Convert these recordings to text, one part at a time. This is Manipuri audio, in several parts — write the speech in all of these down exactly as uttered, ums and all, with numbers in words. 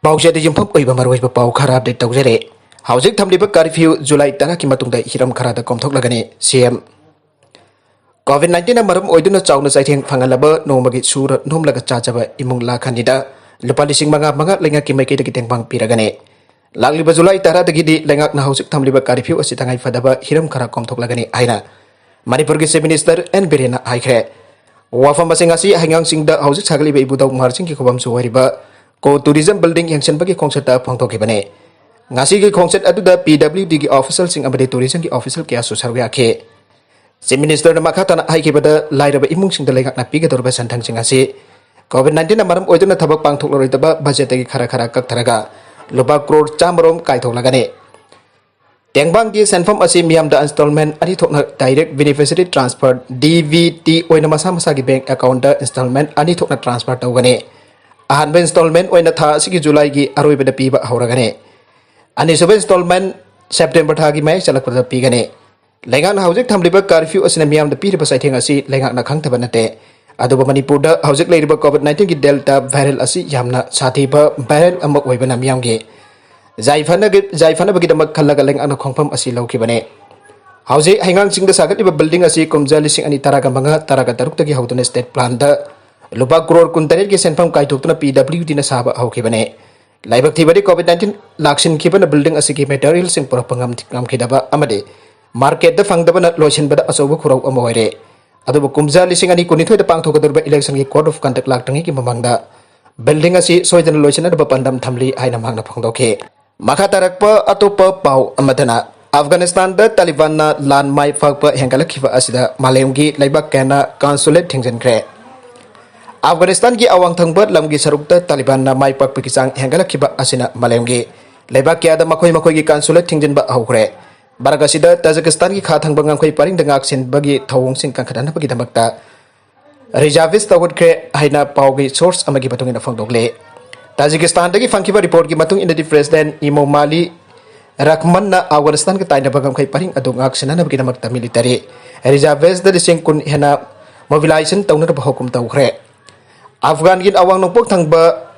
ꯄꯥꯎꯆꯦꯗ ꯌꯨꯝꯐꯝ ꯑꯣꯏꯕ ꯃꯔꯨꯑꯣꯏꯕ ꯄꯥꯎ ꯈꯔ ꯑꯞꯗꯦꯠ ꯇꯧꯖꯔꯦ꯫ ꯍꯧꯖꯤꯛ ꯊꯝꯂꯤꯕ ꯀꯥꯔꯐ꯭ꯌꯨ ꯖꯨꯂꯥꯏ ꯇꯔꯥꯒꯤ ꯃꯇꯨꯡꯗ ꯍꯤꯔꯝ ꯈꯔꯗ ꯀꯣꯝꯊꯣꯛꯂꯒꯅꯤ꯫ ꯁꯤ ꯑꯦꯝ꯫ ꯀꯣꯚꯤꯗ ꯅꯥꯏꯟꯇꯤꯟꯅ ꯃꯔꯝ ꯑꯣꯏꯗꯨꯅ ꯆꯥꯎꯅ ꯆꯩꯊꯦꯡ ꯐꯪꯍꯜꯂꯕ ꯅꯣꯡꯃꯒꯤ ꯁꯨꯔ ꯅꯣꯝꯂꯒ ꯆꯥꯖꯕ ꯏꯃꯨꯡ ꯂꯥꯈ ꯑꯅꯤꯗ ꯂꯨꯄꯥ ꯂꯤꯁꯤꯡ ꯃꯉꯥ ꯃꯉꯥ ꯂꯩꯉꯥꯛꯀꯤ ꯃꯥꯏꯀꯩꯗꯒꯤ ꯇꯦꯡꯕꯥꯡ ꯄꯤꯔꯒꯅꯤ꯫ ꯂꯥꯛꯂꯤꯕ ꯖꯨꯂꯥꯏ ꯇꯔꯥꯗꯒꯤꯗꯤ ꯂꯩꯉꯥꯛꯅ ꯍꯧꯖꯤꯛ ꯊꯝꯂꯤꯕ ꯀꯥꯔꯐ꯭ꯌꯨ ꯑꯁꯤ ꯇꯉꯥꯏ ꯐꯗꯕ ꯍꯤꯔꯝ ꯈꯔ ꯀꯣꯝꯊꯣꯛꯂꯒꯅꯤ ꯍꯥꯏꯅ ꯃꯅꯤꯄꯨꯔꯒꯤ ꯆꯤꯐ ꯃꯤꯅꯤꯁꯇꯔ ꯑꯦꯟ ꯕꯤꯔꯦꯟꯅ ꯍꯥꯏꯈ꯭ꯔꯦ꯫ ꯋꯥꯐꯝ ꯑꯁꯤꯡ ꯑꯁꯤ ꯍꯩꯉꯥꯡꯁꯤꯡꯗ ꯍꯧꯖꯤꯛ ꯁꯥꯒꯠꯂꯤꯕ ꯏꯕꯨꯙꯧ ꯃꯍꯥꯔꯥꯖꯁꯤꯡꯒꯤ ꯈꯨꯕꯝꯁꯨ ꯑꯣꯏꯔꯤꯕ ꯀꯣ ꯇꯨꯔꯤꯖꯝ ꯕꯤꯜꯗꯤꯡ ꯌꯦꯡꯁꯤꯟꯕꯒꯤ ꯈꯣꯡꯆꯠꯇ ꯐꯣꯡꯗꯣꯛꯈꯤꯕꯅꯤ꯫ ꯉꯁꯤꯒꯤ ꯈꯣꯡꯆꯠ ꯑꯗꯨꯗ ꯄꯤ ꯗꯕ꯭ꯂꯤꯎ ꯗꯤꯒꯤ ꯑꯣꯐꯤꯁꯤꯌꯦꯜꯁꯤꯡ ꯑꯃꯗꯤ ꯇꯨꯔꯤꯖꯝꯒꯤ ꯑꯣꯐꯤꯁꯤꯌꯦꯜ ꯀꯌꯥꯁꯨ ꯁꯔꯨꯛ ꯌꯥꯈꯤ꯫ ꯆꯤꯐ ꯃꯤꯅꯤꯁꯇꯔꯅ ꯃꯈꯥ ꯇꯥꯅ ꯍꯥꯏꯈꯤꯕꯗ, ꯂꯥꯏꯔꯕ ꯏꯃꯨꯡꯁꯤꯡꯗ ꯂꯩꯉꯥꯛꯅ ꯄꯤꯒꯗꯧꯔꯤꯕ ꯁꯦꯟꯊꯪꯁꯤꯡ ꯑꯁꯤ ꯀꯣꯚꯤꯗ ꯅꯥꯏꯟꯇꯤꯟꯅ ꯃꯔꯝ ꯑꯣꯏꯗꯨꯅ ꯊꯕꯛ ꯄꯥꯡꯊꯣꯛꯂꯔꯣꯏꯗꯕ ꯕꯖꯦꯠꯇꯒꯤ ꯈꯔ ꯈꯔ ꯀꯛꯊꯔꯒ ꯂꯨꯄꯥ ꯀ꯭ꯔꯣꯔ ꯆꯥꯝꯃꯔꯣꯝ ꯀꯥꯏꯊꯣꯛꯂꯒꯅꯤ꯫ ꯇꯦꯡꯕꯥꯡꯒꯤ ꯁꯦꯟꯐꯝ ꯑꯁꯤ ꯃꯤꯌꯥꯝꯗ ꯏꯟꯁꯇꯣꯜꯃꯦꯟ ꯑꯅꯤ ꯊꯣꯛꯅ direct beneficiary transfer, D B T, ꯑꯣꯏꯅ ꯃꯁꯥ ꯃꯁꯥꯒꯤ ꯕꯦꯡꯛ ꯑꯦꯀꯥꯎꯟꯗ ꯏꯟꯁꯇꯣꯜꯃꯦꯟ ꯑꯅꯤ ꯊꯣꯛꯅ ꯇ꯭ꯔꯥꯟꯁꯐꯔ ꯇꯧꯒꯅꯤ꯫ ꯑꯍꯥꯟꯕ ꯏꯟꯁꯇꯣꯜꯃꯦꯟ ꯑꯣꯏꯅ ꯊꯥ ꯑꯁꯤꯒꯤ ꯖꯨꯂꯥꯏꯒꯤ ꯑꯔꯣꯏꯕꯗ ꯄꯤꯕ ꯍꯧꯔꯒꯅꯤ꯫ ꯑꯅꯤꯁꯨꯕ ꯏꯟꯁꯇꯣꯜꯃꯦꯟ ꯁꯦꯞꯇꯦꯝꯕꯔ ꯊꯥꯒꯤ ꯃꯌꯥꯏ ꯆꯜꯂꯛꯄꯗ ꯄꯤꯒꯅꯤ꯫ ꯂꯩꯉꯥꯛꯅ ꯍꯧꯖꯤꯛ ꯊꯝꯂꯤꯕ ꯀꯥꯔꯐ꯭ꯌꯨ ꯑꯁꯤꯅ ꯃꯤꯌꯥꯝꯗ ꯄꯤꯔꯤꯕ ꯆꯩꯊꯦꯡ ꯑꯁꯤ ꯂꯩꯉꯥꯛꯅ ꯈꯪꯗꯕ ꯅꯠꯇꯦ꯫ ꯑꯗꯨꯕꯨ ꯃꯅꯤꯄꯨꯔꯗ ꯍꯧꯖꯤꯛ ꯂꯩꯔꯤꯕ ꯀꯣꯚꯤꯗ ꯅꯥꯏꯟꯇꯤꯟꯒꯤ ꯗꯦꯜꯇꯥ ꯚꯥꯏꯔꯦꯜ ꯑꯁꯤ ꯌꯥꯝꯅ ꯁꯥꯊꯤꯕ ꯚꯥꯏꯔꯦꯜ ꯑꯃ ꯑꯣꯏꯕꯅ ꯃꯤꯌꯥꯝꯒꯤ ꯌꯥꯏꯐꯅꯒ-, ꯌꯥꯏꯐꯅꯕꯒꯤꯗꯃꯛ ꯈꯜꯂꯒ ꯂꯩꯉꯥꯛꯅ ꯈꯣꯡꯐꯝ ꯑꯁꯤ ꯂꯧꯈꯤꯕꯅꯤ꯫ ꯍꯧꯖꯤꯛ ꯍꯩꯉꯥꯡ ꯆꯤꯡꯗ ꯁꯥꯒꯠꯂꯤꯕ ꯕꯤꯜꯗꯤꯡ ꯑꯁꯤ ꯀꯨꯝꯖꯥ ꯂꯤꯁꯤꯡ ꯑꯅꯤ ꯇꯔꯥꯒ ꯃꯉꯥ, ꯇꯔꯥꯒ ꯇꯔꯨꯛꯇꯒꯤ ꯍꯧꯗꯨꯅ ꯁ꯭ꯇꯦꯠ ꯄ꯭ꯂꯥꯟꯗ ꯂꯨꯄꯥ ꯀ꯭ꯔꯣꯔ ꯀꯨꯟꯇꯔꯦꯠꯀꯤ ꯁꯦꯟꯐꯝ ꯀꯥꯏꯊꯣꯛꯇꯨꯅ ꯄꯤ ꯗꯕ꯭ꯂꯤꯎ ꯗꯤꯅ ꯁꯥꯕ ꯍꯧꯈꯤꯕꯅꯤ꯫ ꯂꯥꯏꯕꯛ ꯊꯤꯕꯗꯤ, ꯀꯣꯚꯤꯗ ꯅꯥꯏꯟꯇꯤꯟ ꯂꯥꯛꯁꯤꯟꯈꯤꯕꯅ ꯕꯤꯜꯗꯤꯡ ꯑꯁꯤꯒꯤ ꯃꯦꯇꯔꯤꯌꯦꯜꯁꯤꯡ ꯄꯨꯔꯛꯄ ꯉꯝ-, ꯉꯝꯈꯤꯗꯕ ꯑꯃꯗꯤ ꯃꯥꯔꯀꯦꯠꯇ ꯐꯪꯗꯕꯅ ꯂꯣꯏꯁꯤꯟꯕꯗ ꯑꯆꯧꯕ ꯈꯨꯔꯧ ꯑꯃ ꯑꯣꯏꯔꯦ꯫ ꯑꯗꯨꯕꯨ ꯀꯨꯝꯖꯥ ꯂꯤꯁꯤꯡ ꯑꯅꯤ ꯀꯨꯟꯅꯤꯊꯣꯏꯗ ꯄꯥꯡꯊꯣꯛꯀꯗꯧꯔꯤꯕ ꯏꯂꯦꯛꯁꯟꯒꯤ code of conduct ꯂꯥꯛꯇ꯭ꯔꯤꯉꯩꯒꯤ ꯃꯃꯥꯡꯗ ꯕꯤꯜꯗꯤꯡ ꯑꯁꯤ ꯁꯣꯏꯗꯅ ꯂꯣꯏꯁꯤꯟꯅꯕ ꯄꯥꯟꯗꯝ ꯊꯝꯂꯤ ꯍꯥꯏꯅ ꯃꯍꯥꯛꯅ ꯐꯣꯡꯗꯣꯛꯈꯤ꯫ ꯃꯈꯥ ꯇꯥꯔꯛꯄ ꯑꯇꯣꯞꯄ ꯄꯥꯎ ꯑꯃꯗꯅ, ꯑꯐꯒꯥꯅꯤꯁꯇꯥꯟꯗ ꯇꯥꯂꯤꯕꯥꯟꯅ ꯂꯥꯟ ꯃꯥꯏ ꯄꯥꯛꯄ ꯍꯦꯟꯒꯠꯂꯛꯈꯤꯕ ꯑꯁꯤꯗ ꯃꯥꯂꯦꯝꯒꯤ ꯂꯩꯕꯥꯛ ꯀꯌꯥꯅ ꯀꯟꯁꯨꯂꯦꯠ ꯊꯤꯡꯖꯤꯟꯈ꯭ꯔꯦ꯫ ꯑꯐꯒꯥꯅꯤꯁꯇꯥꯟꯒꯤ ꯑꯋꯥꯡ ꯊꯪꯕ ꯂꯝꯒꯤ ꯁꯔꯨꯛꯇ ꯇꯥꯂꯤꯕꯥꯟꯅ ꯃꯥꯏ ꯄꯥꯛꯄꯒꯤ ꯆꯥꯡ ꯍꯦꯟꯒꯠꯂꯛꯈꯤꯕ ꯑꯁꯤꯅ ꯃꯥꯂꯦꯝꯒꯤ ꯂꯩꯕꯥꯛ ꯀꯌꯥꯗ ꯃꯈꯣꯏ ꯃꯈꯣꯏꯒꯤ ꯀꯟꯁꯨꯂꯦꯠ ꯊꯤꯡꯖꯤꯟꯕ ꯍꯧꯈ꯭ꯔꯦ꯫ ꯃꯔꯛ ꯑꯁꯤꯗ ꯇꯥꯖꯤꯀꯤꯁꯇꯥꯟꯒꯤ ꯈꯥ ꯊꯪꯕ ꯉꯝꯈꯩ ꯄꯔꯤꯡꯗ ꯉꯥꯛ ꯁꯦꯟꯕꯒꯤ ꯊꯧꯑꯣꯡꯁꯤꯡ ꯀꯟꯈꯠꯍꯟꯅꯕꯒꯤꯗꯃꯛꯇ ꯔꯤꯖꯥꯔꯚꯤꯁ ꯇꯧꯈꯠꯈ꯭ꯔꯦ ꯍꯥꯏꯅ ꯄꯥꯎꯒꯤ ꯁꯣꯔꯁ ꯑꯃꯒꯤ ꯃꯇꯨꯡ ꯏꯟꯅ ꯐꯣꯡꯗꯣꯛꯂꯦ꯫ ꯇꯥꯖꯤꯀꯤꯁꯇꯥꯟꯗꯒꯤ ꯐꯪꯈꯤꯕ ꯔꯤꯄꯣꯔꯠꯀꯤ ꯃꯇꯨꯡ ꯏꯟꯅꯗꯤ, ꯄ꯭ꯔꯦꯁꯤꯗꯦꯟꯠ ꯏꯃꯣꯃꯥꯂꯤ ꯔꯍꯃꯟꯅ ꯑꯐꯒꯥꯅꯤꯁꯇꯥꯟꯒ ꯇꯥꯏꯅꯕ ꯉꯝꯈꯩ ꯄꯔꯤꯡ ꯑꯗꯨ ꯉꯥꯛ ꯁꯦꯟꯅꯅꯕꯒꯤꯗꯃꯛꯇ ꯃꯤꯂꯤꯇꯔꯤ ꯔꯤꯖꯥꯔꯚꯤꯁꯇ ꯂꯤꯁꯤꯡ ꯀꯨꯟ ꯍꯦꯟꯅ ꯃꯣꯕꯤꯂꯥꯏꯖꯦꯁꯟ ꯇꯧꯅꯅꯕ ꯍꯨꯀꯨꯝ ꯇꯧꯈ꯭ꯔꯦ꯫ ꯑꯐꯒꯥꯟꯒꯤ ꯑꯋꯥꯡ ꯅꯣꯡꯄꯣꯛ ꯊꯪꯕ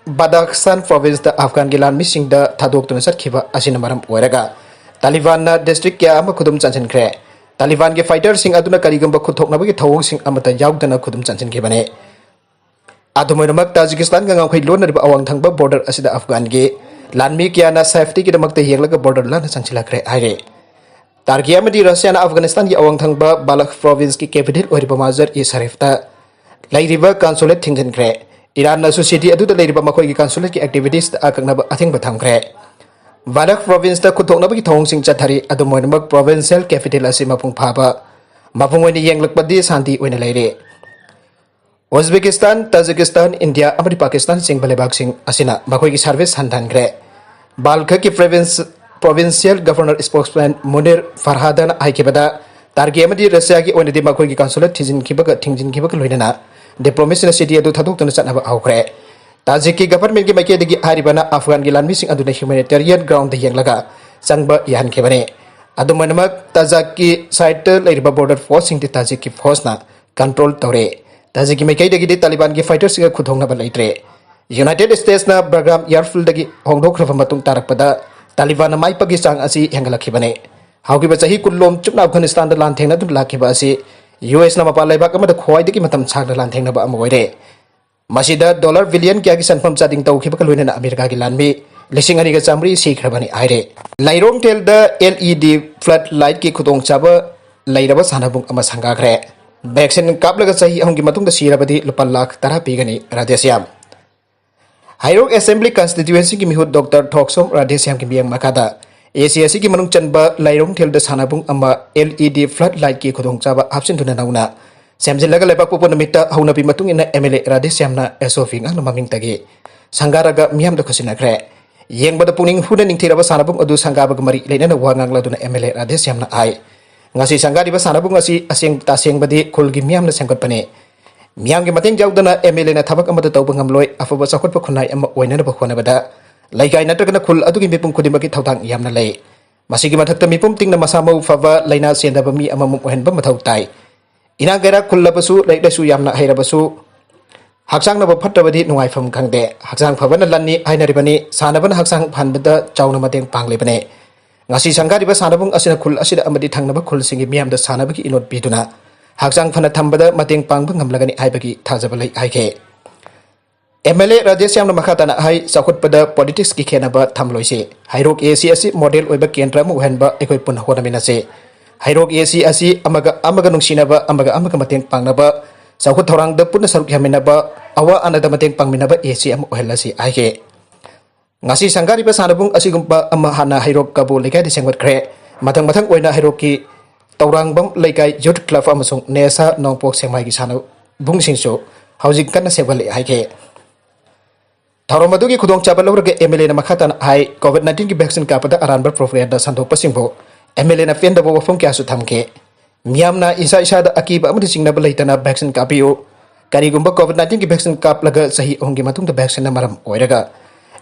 ꯕꯗꯥꯈꯁꯥꯟ ꯄ꯭ꯔꯣꯚꯤꯟꯁꯇ ꯑꯐꯒꯥꯟꯒꯤ ꯂꯥꯟꯃꯤꯁꯤꯡꯗ ꯊꯥꯗꯣꯛꯇꯨꯅ ꯆꯠꯈꯤꯕ ꯑꯁꯤꯅ ꯃꯔꯝ ꯑꯣꯏꯔꯒ ꯇꯥꯂꯤꯕꯥꯟꯅ ꯗꯤꯁꯇ꯭ꯔꯤꯛ ꯀꯌꯥ ꯑꯃ ꯈꯨꯗꯨꯝ ꯆꯟꯁꯤꯟꯈ꯭ꯔꯦ꯫ ꯇꯥꯂꯤꯕꯥꯟꯒꯤ ꯐꯥꯏꯇꯔꯁꯤꯡ ꯑꯗꯨꯅ ꯀꯔꯤꯒꯨꯝꯕ ꯈꯨꯠꯊꯣꯛꯅꯕꯒꯤ ꯊꯧꯑꯣꯡꯁꯤꯡ ꯑꯃꯠꯇ ꯌꯥꯎꯗꯅ ꯈꯨꯗꯨꯝ ꯆꯟꯁꯤꯟꯈꯤꯕꯅꯤ꯫ ꯑꯗꯨꯝ ꯑꯣꯏꯅꯃꯛ, ꯇꯥꯖꯤꯀꯤꯁꯇꯥꯟꯒ ꯉꯝꯈꯩ ꯂꯣꯟꯅꯔꯤꯕ ꯑꯋꯥꯡ ꯊꯪꯕ ꯕꯣꯔꯗꯔ ꯑꯁꯤꯗ ꯑꯐꯒꯥꯟꯒꯤ ꯂꯥꯟꯃꯤ ꯀꯌꯥꯅ ꯁꯦꯐꯇꯤꯒꯤꯗꯃꯛꯇ ꯌꯦꯡꯂꯒ ꯕꯣꯔꯗꯔ ꯂꯥꯟꯅ ꯆꯪꯁꯤꯜꯂꯛꯈ꯭ꯔꯦ ꯍꯥꯏꯔꯦ꯫ ꯇꯥꯔꯀꯤ ꯑꯃꯗꯤ ꯔꯁꯤꯌꯥꯅ ꯑꯐꯒꯥꯅꯤꯁꯇꯥꯟꯒꯤ ꯑꯋꯥꯡ ꯊꯪꯕ ꯕꯥꯂꯈ ꯄ꯭ꯔꯣꯚꯤꯟꯁꯀꯤ ꯀꯦꯄꯤꯇꯦꯜ ꯑꯣꯏꯔꯤꯕ ꯃꯥꯖꯔ ꯏ ꯁꯔꯤꯐꯇ ꯂꯩꯔꯤꯕ ꯀꯟꯁꯨꯂꯦꯠ ꯊꯤꯡꯖꯤꯟꯈ꯭ꯔꯦ꯫ ꯏꯔꯥꯟꯅꯁꯨ ꯁꯤꯇꯤ ꯑꯗꯨꯗ ꯂꯩꯔꯤꯕ ꯃꯈꯣꯏꯒꯤ ꯀꯟꯁꯨꯂꯦꯠꯀꯤ ꯑꯦꯛꯇꯤꯚꯤꯇꯤꯁꯇ ꯑꯀꯛꯅꯕ ꯑꯊꯤꯡꯕ ꯊꯝꯈ꯭ꯔꯦ꯫ ꯕꯥꯂꯈ ꯄ꯭ꯔꯣꯚꯤꯟꯁꯇ ꯈꯨꯠꯊꯣꯛꯅꯕꯒꯤ ꯊꯧꯑꯣꯡꯁꯤꯡ ꯆꯠꯊꯔꯤ꯫ ꯑꯗꯨꯝ ꯑꯣꯏꯅꯃꯛ, ꯄ꯭ꯔꯣꯚꯤꯟꯁꯤꯌꯦꯜ ꯀꯦꯄꯤꯇꯦꯜ ꯑꯁꯤ ꯃꯄꯨꯡ ꯐꯥꯕ ꯃꯐꯝ ꯑꯣꯏꯅ ꯌꯦꯡꯂꯛꯄꯗꯤ ꯁꯥꯟꯇꯤ ꯑꯣꯏꯅ ꯂꯩꯔꯤ꯫ ꯎꯖꯕꯦꯀꯤꯁꯇꯥꯟ, ꯇꯥꯖꯤꯀꯤꯁꯇꯥꯟ, ꯏꯟꯗꯤꯌꯥ ꯑꯃꯗꯤ ꯄꯥꯀꯤꯁꯇꯥꯟ ꯆꯤꯡꯕ ꯂꯩꯕꯥꯛꯁꯤꯡ ꯑꯁꯤꯅ ꯃꯈꯣꯏꯒꯤ ꯁꯥꯔꯚꯤꯁ ꯍꯟꯊꯍꯟꯈ꯭ꯔꯦ꯫ ꯕꯥꯜꯈꯀꯤ ꯄ꯭ꯔꯣꯚꯤꯟꯁ, ꯄ꯭ꯔꯣꯚꯤꯟꯁꯤꯌꯦꯜ ꯒꯚꯔꯅꯔ ꯏꯁꯄꯣꯛꯁꯃꯦꯟ ꯃꯨꯅꯤꯔ ꯐꯔꯍꯥꯗꯅ ꯍꯥꯏꯈꯤꯕꯗ, ꯇꯥꯔꯀꯤ ꯑꯃꯗꯤ ꯔꯁꯤꯌꯥꯒꯤ ꯑꯣꯏꯅꯗꯤ ꯃꯈꯣꯏꯒꯤ ꯀꯟꯁꯨꯂꯦꯠ ꯊꯤꯡꯖꯤꯟꯈꯤꯕꯒ, ꯊꯤꯡꯖꯤꯟꯈꯤꯕꯒ ꯂꯣꯏꯅꯅ ꯗꯤꯄ꯭ꯂꯣꯃꯦꯠꯁꯤꯡꯅ ꯁꯤꯇꯤ ꯑꯗꯨ ꯊꯥꯗꯣꯛꯇꯨꯅ ꯆꯠꯅꯕ ꯍꯧꯈ꯭ꯔꯦ꯫ ꯇꯥꯖꯤꯛꯀꯤ ꯒꯚꯔꯟꯃꯦꯟꯠꯀꯤ ꯃꯥꯏꯀꯩꯗꯒꯤ ꯍꯥꯏꯔꯤꯕꯅ ꯑꯐꯒꯥꯟꯒꯤ ꯂꯥꯟꯃꯤꯁꯤꯡ ꯑꯗꯨꯅ ꯍ꯭ꯌꯨꯃꯦꯅꯤꯇꯦꯔꯤꯌꯟ ꯒ꯭ꯔꯥꯎꯟꯗ ꯌꯦꯡꯂꯒ ꯆꯪꯕ ꯌꯥꯍꯟꯈꯤꯕꯅꯤ꯫ ꯑꯗꯨꯝ ꯑꯣꯏꯅꯃꯛ, ꯇꯥꯖꯥꯛꯀꯤ ꯁꯥꯏꯠꯇ ꯂꯩꯔꯤꯕ ꯕꯣꯔꯗꯔ ꯐꯣꯔꯁꯁꯤꯡꯗꯤ ꯇꯥꯖꯤꯛꯀꯤ ꯐꯣꯔꯁꯅ ꯀꯟꯇ꯭ꯔꯣꯜ ꯇꯧꯔꯦ꯫ ꯇꯥꯖꯤꯛꯀꯤ ꯃꯥꯏꯀꯩꯗꯒꯤꯗꯤ ꯇꯥꯂꯤꯕꯥꯟꯒꯤ ꯐꯥꯏꯇꯔꯁꯤꯡꯒ ꯈꯨꯗꯣꯡꯅꯕ ꯂꯩꯇ꯭ꯔꯦ꯫ ꯌꯨꯅꯥꯏꯇꯦꯗ ꯁ꯭ꯇꯦꯠꯁꯅ ꯕꯒ꯭ꯔꯥꯝ ꯑꯦꯌꯔꯐꯤꯜꯗꯒꯤ ꯍꯣꯡꯗꯣꯛꯈ꯭ꯔꯕ ꯃꯇꯨꯡ ꯇꯥꯔꯛꯄꯗ ꯇꯥꯂꯤꯕꯥꯟꯅ ꯃꯥꯏ ꯄꯥꯛꯀꯤ ꯆꯥꯡ ꯑꯁꯤ ꯍꯦꯟꯒꯠꯂꯛꯈꯤꯕꯅꯤ꯫ ꯍꯧꯈꯤꯕ ꯆꯍꯤ ꯀꯨꯟꯂꯣꯝ ꯆꯨꯞꯅ ꯑꯐꯒꯥꯅꯤꯁꯇꯥꯟꯗ ꯂꯥꯟꯊꯦꯡꯅꯗꯨꯅ ꯂꯥꯛꯈꯤꯕ ꯑꯁꯤ ꯌꯨ ꯑꯦꯁꯅ ꯃꯄꯥꯟ ꯂꯩꯕꯥꯛ ꯑꯃꯗ ꯈ꯭ꯋꯥꯏꯗꯒꯤ ꯃꯇꯝ ꯁꯥꯡꯅ ꯂꯥꯟꯊꯦꯡꯅꯕ ꯑꯃ ꯑꯣꯏꯔꯦ꯫ ꯃꯁꯤꯗ ꯗꯣꯂꯔ ꯕꯤꯂꯤꯌꯟ ꯀꯌꯥꯒꯤ ꯁꯦꯟꯐꯝ ꯆꯥꯗꯤꯡ ꯇꯧꯈꯤꯕꯒ ꯂꯣꯏꯅꯅ ꯑꯃꯦꯔꯤꯀꯥꯒꯤ ꯂꯥꯟꯃꯤ ꯂꯤꯁꯤꯡ ꯑꯅꯤꯒ ꯆꯥꯃꯔꯤ ꯁꯤꯈ꯭ꯔꯕꯅꯤ ꯍꯥꯏꯔꯦ꯫ ꯂꯥꯏꯔꯣꯡꯊꯦꯜꯗ ꯑꯦꯜ ꯏ ꯗꯤ ꯐ꯭ꯂꯠ ꯂꯥꯏꯠꯀꯤ ꯈꯨꯗꯣꯡꯆꯥꯕ ꯂꯩꯔꯕ ꯁꯥꯟꯅꯕꯨꯡ ꯑꯃ ꯁꯪꯒꯥꯈ꯭ꯔꯦ꯫ ꯚꯦꯛꯁꯤꯟ ꯀꯥꯞꯂꯒ ꯆꯍꯤ ꯑꯍꯨꯝꯒꯤ ꯃꯇꯨꯡꯗ ꯁꯤꯔꯕꯗꯤ ꯂꯨꯄꯥ ꯂꯥꯈ ꯇꯔꯥ ꯄꯤꯒꯅꯤ꯫ ꯔꯥꯙꯦꯁ꯭ꯌꯥꯝ꯫ ꯍꯩꯔꯣꯛ ꯑꯦꯁꯦꯝꯕ꯭ꯂꯤ ꯀꯟꯁꯇꯤꯇ꯭ꯌꯨꯑꯦꯟꯁꯤꯒꯤ ꯃꯤꯍꯨꯠ ꯗꯣꯛꯇꯔ ꯊꯣꯛꯁꯣꯝ ꯔꯥꯙꯦꯁ꯭ꯌꯥꯝꯒꯤ ꯃꯤꯠꯌꯦꯡ ꯃꯈꯥꯗ ꯑꯦ ꯁꯤ ꯑꯁꯤꯒꯤ ꯃꯅꯨꯡ ꯆꯟꯕ ꯂꯥꯏꯔꯣꯡꯊꯦꯜꯗ ꯁꯥꯟꯅꯕꯨꯡ ꯑꯃ ꯑꯦꯜ ꯏ ꯗꯤ ꯐ꯭ꯂꯠ ꯂꯥꯏꯠꯀꯤ ꯈꯨꯗꯣꯡꯆꯥꯕ ꯍꯥꯞꯆꯤꯟꯗꯨꯅ ꯅꯧꯅ ꯁꯦꯝꯖꯤꯜꯂꯒ ꯂꯩꯕꯥꯛꯄꯣꯛꯄ ꯅꯨꯃꯤꯠꯇ ꯍꯧꯅꯕꯤ ꯃꯇꯨꯡ ꯏꯟꯅ ꯑꯦꯝ ꯑꯦꯜ ꯑꯦ ꯔꯥꯙꯦꯁ꯭ꯌꯥꯝꯅ ꯑꯦꯁ ꯑꯣ ꯄꯤ ꯉꯥꯛꯅ ꯃꯃꯤꯡꯇꯒꯤ ꯁꯪꯒꯥꯔꯒ ꯃꯤꯌꯥꯝꯗ ꯈꯨꯠꯁꯤꯟꯅꯈ꯭ꯔꯦ꯫ ꯌꯦꯡꯕꯗ ꯄꯨꯛꯅꯤꯡ ꯍꯨꯅ ꯅꯤꯡꯊꯤꯔꯕ ꯁꯥꯟꯅꯕꯨꯡ ꯑꯗꯨ ꯁꯪꯒꯥꯕꯒ ꯃꯔꯤ ꯂꯩꯅꯅ ꯋꯥ ꯉꯥꯡꯂꯗꯨꯅ ꯑꯦꯝ ꯑꯦꯜ ꯑꯦ ꯔꯥꯙꯦꯁ꯭ꯌꯥꯝꯅ ꯍꯥꯏ, ꯉꯁꯤ ꯁꯪꯒꯥꯔꯤꯕ ꯁꯥꯟꯅꯕꯨꯡ ꯑꯁꯤ ꯑꯁꯦꯡ ꯇꯁꯦꯡꯕꯗꯤ ꯈꯨꯜꯒꯤ ꯃꯤꯌꯥꯝꯅ ꯁꯦꯝꯒꯠꯄꯅꯤ꯫ ꯃꯤꯌꯥꯝꯒꯤ ꯃꯇꯦꯡ ꯌꯥꯎꯗꯅ ꯑꯦꯝ ꯑꯦꯜ ꯑꯦꯅ ꯊꯕꯛ ꯑꯃꯠꯇ ꯇꯧꯕ ꯉꯝꯂꯣꯏ꯫ ꯑꯐꯕ ꯆꯥꯎꯈꯠꯄ ꯈꯨꯟꯅꯥꯏ ꯑꯃ ꯑꯣꯏꯅꯅꯕ ꯍꯣꯠꯅꯕꯗ ꯂꯩꯀꯥꯏ ꯅꯠꯇ꯭ꯔꯒꯅ ꯈꯨꯜ ꯑꯗꯨꯒꯤ ꯃꯤꯄꯨꯝ ꯈꯨꯗꯤꯡꯃꯛꯀꯤ ꯊꯧꯗꯥꯡ ꯌꯥꯝꯅ ꯂꯩ꯫ ꯃꯁꯤꯒꯤ ꯃꯊꯛꯇ ꯃꯤꯄꯨꯝ ꯇꯤꯡꯅ ꯃꯁꯥ ꯃꯎ ꯐꯕ, ꯂꯥꯏꯅꯥ ꯆꯦꯟꯗꯕ ꯃꯤ ꯑꯃꯃꯝ ꯑꯣꯏꯍꯟꯕ ꯃꯊꯧ ꯇꯥꯏ꯫ ꯏꯅꯥꯛ ꯀꯩꯔꯥꯛ ꯈꯨꯜꯂꯕꯁꯨ, ꯂꯥꯏꯔꯤꯛ ꯂꯥꯏꯁꯨ ꯌꯥꯝꯅ ꯍꯩꯔꯕꯁꯨ, ꯍꯛꯆꯥꯡꯅꯕꯨ ꯐꯠꯇ꯭ꯔꯕꯗꯤ ꯅꯨꯡꯉꯥꯏꯐꯝ ꯈꯪꯗꯦ꯫ ꯍꯛꯆꯥꯡ ꯐꯕꯅ ꯂꯟꯅꯤ ꯍꯥꯏꯅꯔꯤꯕꯅꯤ꯫ ꯁꯥꯟꯅꯕꯅ ꯍꯛꯆꯥꯡ ꯐꯍꯟꯕꯗ ꯆꯥꯎꯅ ꯃꯇꯦꯡ ꯄꯥꯡꯂꯤꯕꯅꯤ꯫ ꯉꯁꯤ ꯁꯪꯒꯥꯔꯤꯕ ꯁꯥꯟꯅꯕꯨꯡ ꯑꯁꯤꯅ ꯈꯨꯜ ꯑꯁꯤꯗ ꯑꯃꯗꯤ ꯊꯪꯅꯕ ꯈꯨꯜꯁꯤꯡꯒꯤ ꯃꯤꯌꯥꯝꯗ ꯁꯥꯟꯅꯕꯒꯤ ꯏꯅꯣꯠ ꯄꯤꯗꯨꯅ ꯍꯛꯆꯥꯡ ꯐꯅ ꯊꯝꯕꯗ ꯃꯇꯦꯡ ꯄꯥꯡꯕ ꯉꯝꯂꯒꯅꯤ ꯍꯥꯏꯕꯒꯤ ꯊꯥꯖꯕ ꯂꯩ ꯍꯥꯏꯈꯤ꯫ ꯑꯦꯝ ꯑꯦꯜ ꯑꯦ ꯔꯥꯖꯦꯁ ꯌꯥꯝꯅ ꯃꯈꯥ ꯇꯥꯅ ꯍꯥꯏ, ꯆꯥꯎꯈꯠꯄꯗ ꯄꯣꯂꯤꯇꯤꯛꯁꯀꯤ ꯈꯦꯠꯅꯕ ꯊꯝꯂꯣꯏꯁꯤ꯫ ꯍꯩꯔꯣꯛ ꯑꯦ ꯁꯤ ꯑꯁꯤ ꯃꯣꯗꯦꯜ ꯑꯣꯏꯕ ꯀꯦꯟꯗ꯭ꯔ ꯑꯃ ꯑꯣꯏꯍꯟꯕ ꯑꯩꯈꯣꯏ ꯄꯨꯟꯅ ꯍꯣꯠꯅꯃꯤꯟꯅꯁꯤ꯫ ꯍꯩꯔꯣꯛ ꯑꯦ ꯁꯤ ꯑꯁꯤ ꯑꯃꯒ ꯑꯃꯒ ꯅꯨꯡꯁꯤꯅꯕ, ꯑꯃꯒ ꯑꯃꯒ ꯃꯇꯦꯡ ꯄꯥꯡꯅꯕ, ꯆꯥꯎꯈꯠ ꯊꯧꯔꯥꯡꯗ ꯄꯨꯟꯅ ꯁꯔꯨꯛ ꯌꯥꯃꯤꯟꯅꯕ, ꯑꯋꯥ ꯑꯅꯥꯗ ꯃꯇꯦꯡ ꯄꯥꯡꯃꯤꯟꯅꯕ ꯑꯦ ꯁꯤ ꯑꯃ ꯑꯣꯏꯍꯜꯂꯁꯤ ꯍꯥꯏꯈꯤ꯫ ꯉꯁꯤ ꯁꯪꯒꯥꯔꯤꯕ ꯁꯥꯟꯅꯕꯨꯡ ꯑꯁꯤꯒꯨꯝꯕ ꯑꯃ ꯍꯥꯟꯅ ꯍꯩꯔꯣꯛ ꯀꯕꯨ ꯂꯩꯀꯥꯏꯗ ꯁꯦꯝꯒꯠꯈ꯭ꯔꯦ꯫ ꯃꯊꯪ ꯃꯊꯪ ꯑꯣꯏꯅ ꯍꯩꯔꯣꯛꯀꯤ ꯇꯧꯔꯥꯡꯕꯝ ꯂꯩꯀꯥꯏ ꯌꯨꯠ ꯀ꯭ꯂꯕ ꯑꯃꯁꯨꯡ ꯅꯦꯁꯥ ꯅꯣꯡꯄꯣꯛ ꯁꯦꯛꯃꯥꯏꯒꯤ ꯁꯥꯟꯅꯕꯨꯡꯁꯤꯡꯁꯨ ꯍꯧꯖꯤꯛ ꯀꯟꯅ ꯁꯦꯝꯒꯠꯂꯤ ꯍꯥꯏꯈꯤ꯫ ꯊꯧꯔꯝ ꯑꯗꯨꯒꯤ ꯈꯨꯗꯣꯡꯆꯥꯕ ꯂꯧꯔꯒ ꯑꯦꯝ ꯑꯦꯜ ꯑꯦꯅ ꯃꯈꯥ ꯇꯥꯅ ꯍꯥꯏ, ꯀꯣꯚꯤꯗ ꯅꯥꯏꯟꯇꯤꯟꯒꯤ ꯚꯦꯛꯁꯤꯟ ꯀꯥꯞꯄꯗ ꯑꯔꯥꯟꯕ ꯄ꯭ꯔꯣꯄꯒꯦꯟꯗꯥ ꯁꯟꯗꯣꯛꯄꯁꯤꯡꯕꯨ ꯑꯦꯝ ꯑꯦꯜ ꯑꯦꯅ ꯄꯦꯟꯗꯕ ꯋꯥꯐꯝ ꯀꯌꯥꯁꯨ ꯊꯝꯈꯤ꯫ ꯃꯤꯌꯥꯝꯅ ꯏꯁꯥ ꯏꯁꯥꯗ ꯑꯀꯤꯕ ꯑꯃꯗꯤ ꯆꯤꯡꯅꯕ ꯂꯩꯇꯅ ꯚꯦꯛꯁꯤꯟ ꯀꯥꯞꯄꯤꯌꯨ꯫ ꯀꯔꯤꯒꯨꯝꯕ ꯀꯣꯚꯤꯗ ꯅꯥꯏꯟꯇꯤꯟꯒꯤ ꯚꯦꯛꯁꯤꯟ ꯀꯥꯞꯂꯒ ꯆꯍꯤ ꯑꯍꯨꯝꯒꯤ ꯃꯇꯨꯡꯗ ꯚꯦꯛꯁꯤꯟꯅ ꯃꯔꯝ ꯑꯣꯏꯔꯒ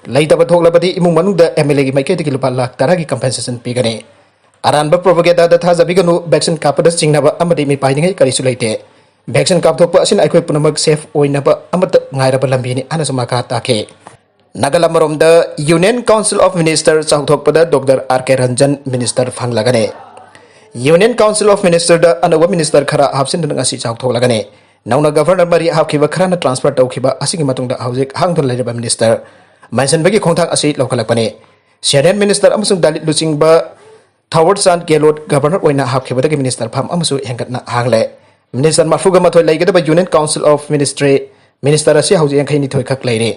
ꯂꯩꯇꯕ ꯊꯣꯛꯂꯕꯗꯤ ꯏꯃꯨꯡ ꯃꯅꯨꯡꯗ ꯑꯦꯝ ꯑꯦꯜ ꯑꯦꯒꯤ ꯃꯥꯏꯀꯩꯗꯒꯤ ꯂꯨꯄꯥ ꯂꯥꯈ ꯇꯔꯥꯒꯤ ꯀꯝꯄꯦꯟꯁꯦꯁꯟ ꯄꯤꯒꯅꯤ꯫ ꯑꯔꯥꯟꯕ ꯄ꯭ꯔꯣꯄꯒꯦꯟꯗꯥꯗ ꯊꯥꯖꯕꯤꯒꯅꯨ, ꯚꯦꯛꯁꯤꯟ ꯀꯥꯞꯄꯗ ꯆꯤꯡꯅꯕ ꯑꯃꯗꯤ ꯃꯤꯄꯥꯏꯅꯤꯡꯉꯥꯏ ꯀꯔꯤꯁꯨ ꯂꯩꯇꯦ꯫ ꯚꯦꯛꯁꯤꯟ ꯀꯥꯞꯊꯣꯛꯄ ꯑꯁꯤꯅ ꯑꯩꯈꯣꯏ ꯄꯨꯝꯅꯃꯛ ꯁꯦꯐ ꯑꯣꯏꯅꯕ ꯑꯃꯠꯇ ꯉꯥꯏꯔꯕ ꯂꯝꯕꯤꯅꯤ ꯍꯥꯏꯅꯁꯨ ꯃꯈꯥ ꯇꯥꯈꯤ꯫ ꯅꯥꯒꯥꯂꯦꯟ ꯑꯃꯔꯣꯝꯗ Union Council of Minister ꯆꯥꯎꯊꯣꯛꯄꯗ doctor R K Ranjan minister ꯐꯪꯂꯒꯅꯤ꯫ Union Council of Ministerꯗ ꯑꯅꯧꯕ ꯃꯤꯅꯤꯁꯇꯔ ꯈꯔ ꯍꯥꯞꯆꯤꯟꯗꯨꯅ ꯉꯁꯤ ꯆꯥꯎꯊꯣꯛꯂꯒꯅꯤ꯫ ꯅꯧꯅ ꯒꯚꯔꯅꯔ ꯃꯔꯤ ꯍꯥꯞꯈꯤꯕ ꯈꯔꯅ ꯇ꯭ꯔꯥꯟꯁꯐꯔ ꯇꯧꯈꯤꯕ ꯑꯁꯤꯒꯤ ꯃꯇꯨꯡꯗ ꯍꯧꯖꯤꯛ ꯍꯥꯡꯗꯨꯅ ꯂꯩꯔꯤꯕ ꯃꯤꯅꯤꯁꯇꯔ ꯃꯦꯟꯁꯤꯟꯕꯒꯤ ꯈꯣꯡꯊꯥꯡ ꯑꯁꯤ ꯂꯧꯈꯠꯂꯛꯄꯅꯤ꯫ ꯁꯦꯅꯤꯌꯔ ꯃꯤꯅꯤꯁꯇꯔ ꯑꯃꯁꯨꯡ ꯗꯂꯤꯠ ꯂꯨꯆꯤꯡꯕ ꯊꯥꯋꯔ ꯆꯥꯟꯗ ꯒꯦꯂꯣꯠ ꯒꯚꯔꯅꯔ ꯑꯣꯏꯅ ꯍꯥꯞꯈꯤꯕꯗꯒꯤ ꯃꯤꯅꯤꯁꯇꯔ ꯐꯝ ꯑꯃꯁꯨ ꯍꯦꯟꯒꯠꯅ ꯍꯥꯡꯂꯦ꯫ ꯃꯤꯅꯤꯁꯇꯔ ꯃꯔꯤꯐꯨꯒ ꯃꯥꯊꯣꯏ ꯂꯩꯒꯗꯕ Union Council of Ministry minister ꯑꯁꯤ ꯍꯧꯖꯤꯛ ꯌꯥꯡꯈꯩ ꯅꯤꯊꯣꯏ ꯈꯛ ꯂꯩꯔꯤ꯫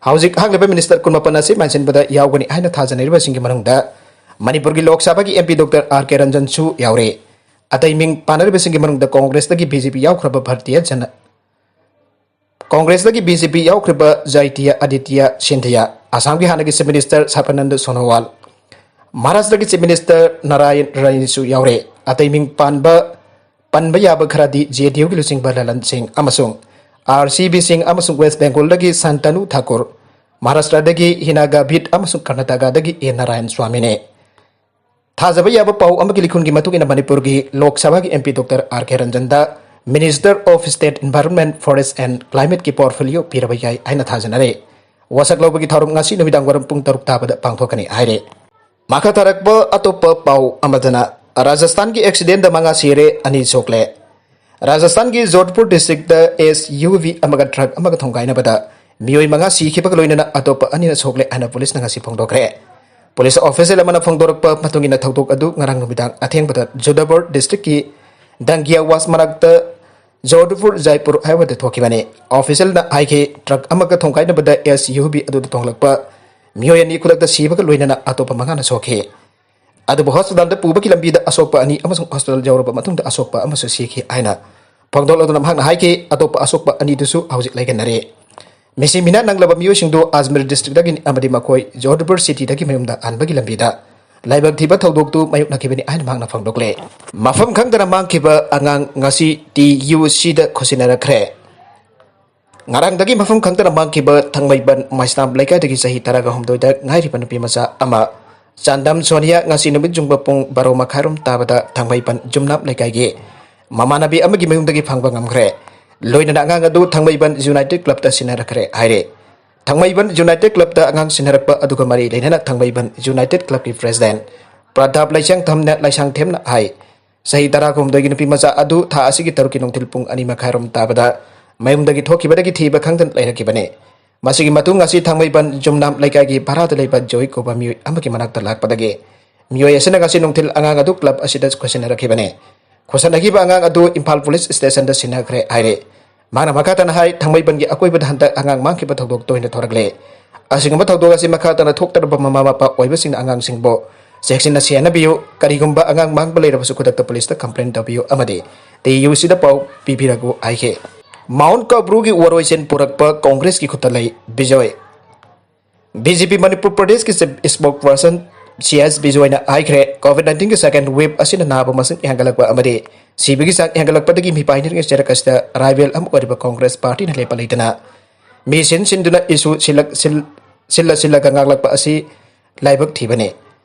ꯍꯧꯖꯤꯛ ꯍꯥꯡꯂꯤꯕ ꯃꯤꯅꯤꯁꯇꯔ ꯀꯨꯟꯃꯥꯄꯟ ꯑꯁꯤ ꯃꯦꯟꯁꯤꯟꯕꯗ ꯌꯥꯎꯒꯅꯤ ꯍꯥꯏꯅ ꯊꯥꯖꯅꯔꯤꯕꯁꯤꯡꯒꯤ ꯃꯅꯨꯡꯗ ꯃꯅꯤꯄꯨꯔꯒꯤ ꯂꯣꯛ ꯁꯚꯥꯒꯤ ꯑꯦꯝ ꯄꯤ ꯗꯣꯛꯇꯔ ꯑꯥꯔ ꯀꯦ ꯔꯟꯖꯟꯁꯨ ꯌꯥꯎꯔꯤ꯫ ꯑꯇꯩ ꯃꯤꯡ ꯄꯥꯟꯅꯔꯤꯕꯁꯤꯡꯒꯤ ꯃꯅꯨꯡꯗ ꯀꯣꯡꯒ꯭ꯔꯦꯁꯇꯒꯤ ꯕꯤ ꯖꯦ ꯄꯤ ꯌꯥꯎꯈ꯭ꯔꯕ ꯚꯥꯔꯇꯤꯌ ꯖꯅ-, ꯀꯣꯡꯒ꯭ꯔꯦꯁꯇꯒꯤ ꯕꯤ ꯖꯦ ꯄꯤ ꯌꯥꯎꯈ꯭ꯔꯤꯕ ꯖꯥꯏꯇꯤꯌ ꯑꯗꯤꯇꯤꯌ ꯁꯤꯟꯙꯤꯌꯥ, ꯑꯁꯥꯝꯒꯤ ꯍꯥꯟꯅꯒꯤ ꯆꯤꯐ ꯃꯤꯅꯤꯁꯇꯔ ꯁꯔꯕꯥꯅꯟꯗ ꯁꯣꯅꯣꯋꯥꯜ, ꯃꯍꯥꯔꯥꯁꯇ꯭ꯔꯒꯤ ꯆꯤꯐ ꯃꯤꯅꯤꯁꯇꯔ ꯅꯥꯔꯥꯌꯟ ꯔꯥꯏꯅꯤꯁꯨ ꯌꯥꯎꯔꯦ꯫ ꯑꯇꯩ ꯃꯤꯡ ꯄꯥꯟꯕ, ꯄꯟꯕ ꯌꯥꯕ ꯈꯔꯗꯤ ꯖꯦ ꯗꯤ ꯌꯨꯒꯤ ꯂꯨꯆꯤꯡꯕ ꯂꯂꯟ ꯁꯤꯡ ꯑꯃꯁꯨꯡ ꯑꯥꯔ ꯁꯤ ꯕꯤ ꯁꯤꯡ ꯑꯃꯁꯨꯡ ꯋꯦꯁ ꯕꯦꯡꯒꯣꯜꯗꯒꯤ ꯁꯥꯟꯇꯅꯨ ꯊꯥꯀꯨꯔ, ꯃꯍꯥꯔꯥꯁꯇ꯭ꯔꯗꯒꯤ ꯍꯤꯅꯥ ꯒꯥꯚꯤꯠ ꯑꯃꯁꯨꯡ ꯀꯔꯅꯥꯇꯀꯥꯗꯒꯤ ꯑꯦ ꯅꯥꯔꯥꯌꯟ ꯁ꯭ꯋꯥꯃꯤꯅꯦ꯫ ꯊꯥꯖꯕ ꯌꯥꯕ ꯄꯥꯎ ꯑꯃꯒꯤ ꯂꯤꯈꯨꯟꯒꯤ ꯃꯇꯨꯡ ꯏꯟꯅ ꯃꯅꯤꯄꯨꯔꯒꯤ ꯂꯣꯛ ꯁꯚꯥꯒꯤ M P doctor R K ꯔꯟꯖꯟꯗ Minister of State Environment, Forest and Climate ꯀꯤ portfolio ꯄꯤꯔꯕ ꯌꯥꯏ ꯍꯥꯏꯅ ꯊꯥꯖꯅꯔꯤ꯫ ꯋꯥꯁꯛ ꯂꯧꯕꯒꯤ ꯊꯧꯔꯝ ꯉꯁꯤ ꯅꯨꯃꯤꯗꯥꯡ ꯋꯥꯏꯔꯝ ꯄꯨꯡ ꯇꯔꯨꯛ ꯇꯥꯕꯗ ꯄꯥꯡꯊꯣꯛꯀꯅꯤ ꯍꯥꯏꯔꯤ꯫ ꯃꯈꯥ ꯇꯥꯔꯛꯄ ꯑꯇꯣꯞꯄ ꯄꯥꯎ ꯑꯃꯗꯅ, ꯔꯥꯖꯁꯊꯥꯟꯒꯤ accident ꯗ ꯃꯉꯥ ꯁꯤꯔꯦ, ꯑꯅꯤ ꯁꯣꯛꯂꯦ꯫ ꯔꯥꯖꯁꯊꯥꯟꯒꯤ ꯖꯣꯙꯄꯨꯔ district ꯇ SUV ꯑꯃꯒ truck ꯑꯃꯒ ꯊꯣꯡꯒꯥꯏꯅꯕꯗ ꯃꯤꯑꯣꯏ ꯃꯉꯥ ꯁꯤꯈꯤꯕꯒ ꯂꯣꯏꯅꯅ ꯑꯇꯣꯞꯄ ꯑꯅꯤꯅ ꯁꯣꯛꯂꯦ ꯍꯥꯏꯅ ꯄꯨꯂꯤꯁꯅ ꯉꯁꯤ ꯐꯣꯡꯗꯣꯛꯈ꯭ꯔꯦ꯫ ꯄꯨꯂꯤꯁ official ꯑꯃꯅ ꯐꯣꯡꯗꯣꯔꯛꯄ ꯃꯇꯨꯡ ꯏꯟꯅ, ꯊꯧꯗꯣꯛ ꯑꯗꯨ ꯉꯔꯥꯡ ꯅꯨꯃꯤꯗꯥꯡ ꯑꯊꯦꯡꯕꯗ ꯖꯨꯗꯥꯄꯨꯔ district ꯀꯤ ꯗꯪꯒꯤꯌꯥꯋꯥꯁ ꯃꯅꯥꯛꯇ ꯖꯣꯙꯄꯨꯔ ꯖꯥꯏꯄꯨꯔ highway ꯗ ꯊꯣꯛꯈꯤꯕꯅꯤ꯫ Official ꯅ ꯍꯥꯏꯈꯤ, truck ꯑꯃꯒ ꯊꯣꯡꯒꯥꯏꯅꯕꯗ SUV ꯑꯗꯨꯗ ꯇꯣꯡꯂꯛꯄ ꯃꯤꯑꯣꯏ ꯑꯅꯤ ꯈꯨꯗꯛꯇ ꯁꯤꯕꯒ ꯂꯣꯏꯅꯅ ꯑꯇꯣꯞꯄ ꯃꯉꯥꯅ ꯁꯣꯛꯈꯤ꯫ ꯑꯗꯨꯕꯨ hospital ꯗ ꯄꯨꯕꯒꯤ ꯂꯝꯕꯤꯗ ꯑꯁꯣꯛꯄ ꯑꯅꯤ ꯑꯃꯁꯨꯡ hospital ꯌꯧꯔꯕ ꯃꯇꯨꯡꯗ ꯑꯁꯣꯛꯄ ꯑꯃꯁꯨ ꯁꯤꯈꯤ ꯍꯥꯏꯅ ꯐꯣꯡꯗꯣꯛꯂꯗꯨꯅ ꯃꯍꯥꯛꯅ ꯍꯥꯏꯈꯤ, ꯑꯇꯣꯞꯄ ꯑꯁꯣꯛꯄ ꯑꯅꯤꯗꯨꯁꯨ ꯍꯧꯖꯤꯛ ꯂꯩꯒꯟꯅꯔꯤ꯫ ꯃꯤꯁꯤ ꯃꯤꯅꯥ ꯅꯪꯂꯕ ꯃꯤꯑꯣꯏꯁꯤꯡꯗꯨ ꯑꯖꯃꯤꯔ district ꯇꯒꯤꯅꯤ ꯑꯃꯗꯤ ꯃꯈꯣꯏ ꯖꯣꯙꯄꯨꯔ city ꯗꯒꯤ ꯃꯌꯨꯝꯗ ꯍꯟꯕꯒꯤ ꯂꯝꯕꯤꯗ ꯂꯥꯏꯕꯛ ꯊꯤꯕ ꯊꯧꯗꯣꯛꯇꯨ ꯃꯥꯌꯣꯛꯅꯈꯤꯕꯅꯤ ꯍꯥꯏꯅ ꯃꯍꯥꯛꯅ ꯐꯣꯡꯗꯣꯛꯂꯦ꯫ ꯃꯐꯝ ꯈꯪꯗꯅ ꯃꯥꯡꯈꯤꯕ ꯑꯉꯥꯡ ꯉꯁꯤ TUC ꯗ ꯈꯨꯠꯁꯤꯟꯅꯔꯛꯈ꯭ꯔꯦ꯫ ꯉꯔꯥꯡꯗꯒꯤ ꯃꯐꯝ ꯈꯪꯗꯅ ꯃꯥꯡꯈꯤꯕ ꯊꯥꯡꯃꯩꯕꯟ ꯃꯩꯁꯅꯥꯝ ꯂꯩꯀꯥꯏꯗꯒꯤ ꯆꯍꯤ ꯇꯔꯥꯒ ꯍꯨꯝꯗꯣꯏꯗ ꯉꯥꯏꯔꯤꯕ ꯅꯨꯄꯤ ꯃꯆꯥ ꯑꯃ ꯆꯥꯟꯗꯝ ꯁꯣꯅꯤꯌꯥ ꯉꯁꯤ ꯅꯨꯃꯤꯠ ꯌꯨꯡꯕ ꯄꯨꯡ ꯕꯥꯔꯣ ꯃꯈꯥꯏꯔꯣꯝ ꯇꯥꯕꯗ ꯊꯥꯡꯃꯩꯕꯟ ꯖꯨꯝꯅꯥꯝ ꯂꯩꯀꯥꯏꯒꯤ ꯃꯃꯥꯟꯅꯕꯤ ꯑꯃꯒꯤ ꯃꯌꯨꯝꯗꯒꯤ ꯐꯪꯕ ꯉꯝꯈ꯭ꯔꯦ꯫ ꯂꯣꯏꯅꯅ ꯑꯉꯥꯡ ꯑꯗꯨ ꯊꯥꯡꯃꯩꯕꯟ United Club ꯇ ꯁꯤꯟꯅꯔꯛꯈ꯭ꯔꯦ ꯍꯥꯏꯔꯦ꯫ ꯊꯥꯡꯃꯩꯕꯟ United Club ꯇ ꯑꯉꯥꯡ ꯁꯤꯟꯅꯔꯛꯄ ꯑꯗꯨꯒ ꯃꯔꯤ ꯂꯩꯅꯅ ꯊꯥꯡꯃꯩꯕꯟ United Club ꯀꯤ president ꯄ꯭ꯔꯗꯥꯞ ꯂꯩꯁꯥꯡꯊꯦꯝꯅ, ꯂꯩꯁꯥꯡꯊꯦꯝꯅ ꯍꯥꯏ, ꯆꯍꯤ ꯇꯔꯥꯒ ꯍꯨꯝꯗꯣꯏꯒꯤ ꯅꯨꯄꯤ ꯃꯆꯥ ꯑꯗꯨ ꯊꯥ ꯑꯁꯤꯒꯤ ꯇꯔꯨꯛꯀꯤ ꯅꯨꯡꯊꯤꯜ ꯄꯨꯡ ꯑꯅꯤ ꯃꯈꯥꯏꯔꯣꯝ ꯇꯥꯕꯗ ꯃꯌꯨꯝꯗꯒꯤ ꯊꯣꯛꯈꯤꯕꯗꯒꯤ ꯊꯤꯕ ꯈꯪꯗꯅ ꯂꯩꯔꯛꯈꯤꯕꯅꯤ꯫ ꯃꯁꯤꯒꯤ ꯃꯇꯨꯡ ꯉꯁꯤ ꯊꯥꯡꯃꯩꯕꯟ ꯖꯨꯝꯅꯥꯝ ꯂꯩꯀꯥꯏꯒꯤ ꯚꯔꯥꯗ ꯂꯩꯕ ꯖꯣꯏ ꯀꯧꯕ ꯃꯤꯑꯣꯏ ꯑꯃꯒꯤ ꯃꯅꯥꯛꯇ ꯂꯥꯛꯄꯗꯒꯤ ꯃꯤꯑꯣꯏ ꯑꯁꯤꯅ ꯉꯁꯤ ꯅꯨꯡꯊꯤꯜ ꯑꯉꯥꯡ ꯑꯗꯨ club ꯑꯁꯤꯗ ꯈꯨꯠꯁꯤꯟꯅꯔꯛꯈꯤꯕꯅꯤ꯫ ꯈꯨꯠꯁꯟꯅꯈꯤꯕ ꯑꯉꯥꯡ ꯑꯗꯨ ꯏꯝꯐꯥꯜ ꯄꯨꯂꯤꯁ ꯁ꯭ꯇꯦꯁꯟꯗ ꯁꯤꯟꯅꯈ꯭ꯔꯦ ꯍꯥꯏꯔꯦ꯫ ꯃꯍꯥꯛꯅ ꯃꯈꯥ ꯇꯥꯅ ꯍꯥꯏ, ꯊꯥꯡꯃꯩꯕꯟꯒꯤ ꯑꯀꯣꯏꯕꯗ ꯍꯟꯗꯛ ꯑꯉꯥꯡ ꯃꯥꯡꯈꯤꯕ ꯊꯧꯗꯣꯛ ꯇꯣꯏꯅ ꯊꯣꯔꯛꯂꯦ꯫ ꯑꯁꯤꯒꯨꯝꯕ ꯊꯧꯗꯣꯛ ꯑꯁꯤ ꯃꯈꯥ ꯇꯥꯅ ꯊꯣꯛꯇꯅꯕ ꯃꯃꯥ ꯃꯄꯥ ꯑꯣꯏꯕꯁꯤꯡꯅ ꯑꯉꯥꯡꯁꯤꯡꯕꯨ ꯆꯦꯛꯁꯤꯟꯅ ꯁꯦꯟꯅꯕꯤꯌꯨ꯫ ꯀꯔꯤꯒꯨꯝꯕ ꯑꯉꯥꯡ ꯃꯥꯡꯕ ꯂꯩꯔꯕꯁꯨ ꯈꯨꯗꯛꯇ ꯄꯨꯂꯤꯁꯇ complain ꯇꯧꯕꯤꯌꯨ ꯑꯃꯗꯤ TUC ꯗ ꯄꯥꯎ ꯄꯤꯕꯤꯔꯛꯎ ꯍꯥꯏꯈꯤ꯫ ꯃꯥꯎꯟ ꯀꯥꯎꯕ꯭ꯔꯨꯒꯤ ꯋꯥꯔꯣꯏꯁꯤꯟ ꯄꯨꯔꯛꯄ ꯀꯣꯡꯒ꯭ꯔꯦꯁꯀꯤ ꯈꯨꯠꯇ ꯂꯩ, ꯕꯤꯖꯣꯏ꯫ BJP ꯃꯅꯤꯄꯨꯔ ꯄ꯭ꯔꯗꯦꯁꯀꯤ chief spokesperson C S ꯕꯤꯖꯣꯏꯅ ꯍꯥꯏꯈ꯭ꯔꯦ, COVID nineteen ꯒꯤ second wave ꯑꯁꯤꯅ ꯅꯥꯕ ꯃꯁꯤꯡ ꯍꯦꯟꯒꯠꯂꯛꯄ ꯑꯃꯗꯤ ꯁꯤꯕꯒꯤ ꯆꯥꯡ ꯍꯦꯟꯒꯠꯂꯛꯄꯗꯒꯤ ꯃꯤꯄꯥꯏꯅꯔꯤꯉꯩ ꯆꯩꯔꯛ ꯑꯁꯤꯗ rival ꯑꯃ ꯑꯣꯏꯔꯤꯕ ꯀꯣꯡꯒ꯭ꯔꯦꯁ ꯄꯥꯔꯇꯤꯅ ꯂꯦꯞꯄ ꯂꯩꯇꯅ ꯃꯤ ꯁꯤꯟ ꯁꯤꯟꯗꯨꯅ ꯏꯁꯨ ꯁꯤꯜꯂꯛ-, ꯁꯤꯜ-, ꯁꯤꯜꯂ ꯁꯤꯜꯂꯒ ꯉꯥꯛꯂꯛꯄ ꯑꯁꯤ ꯂꯥꯏꯕꯛ ꯊꯤꯕꯅꯤ꯫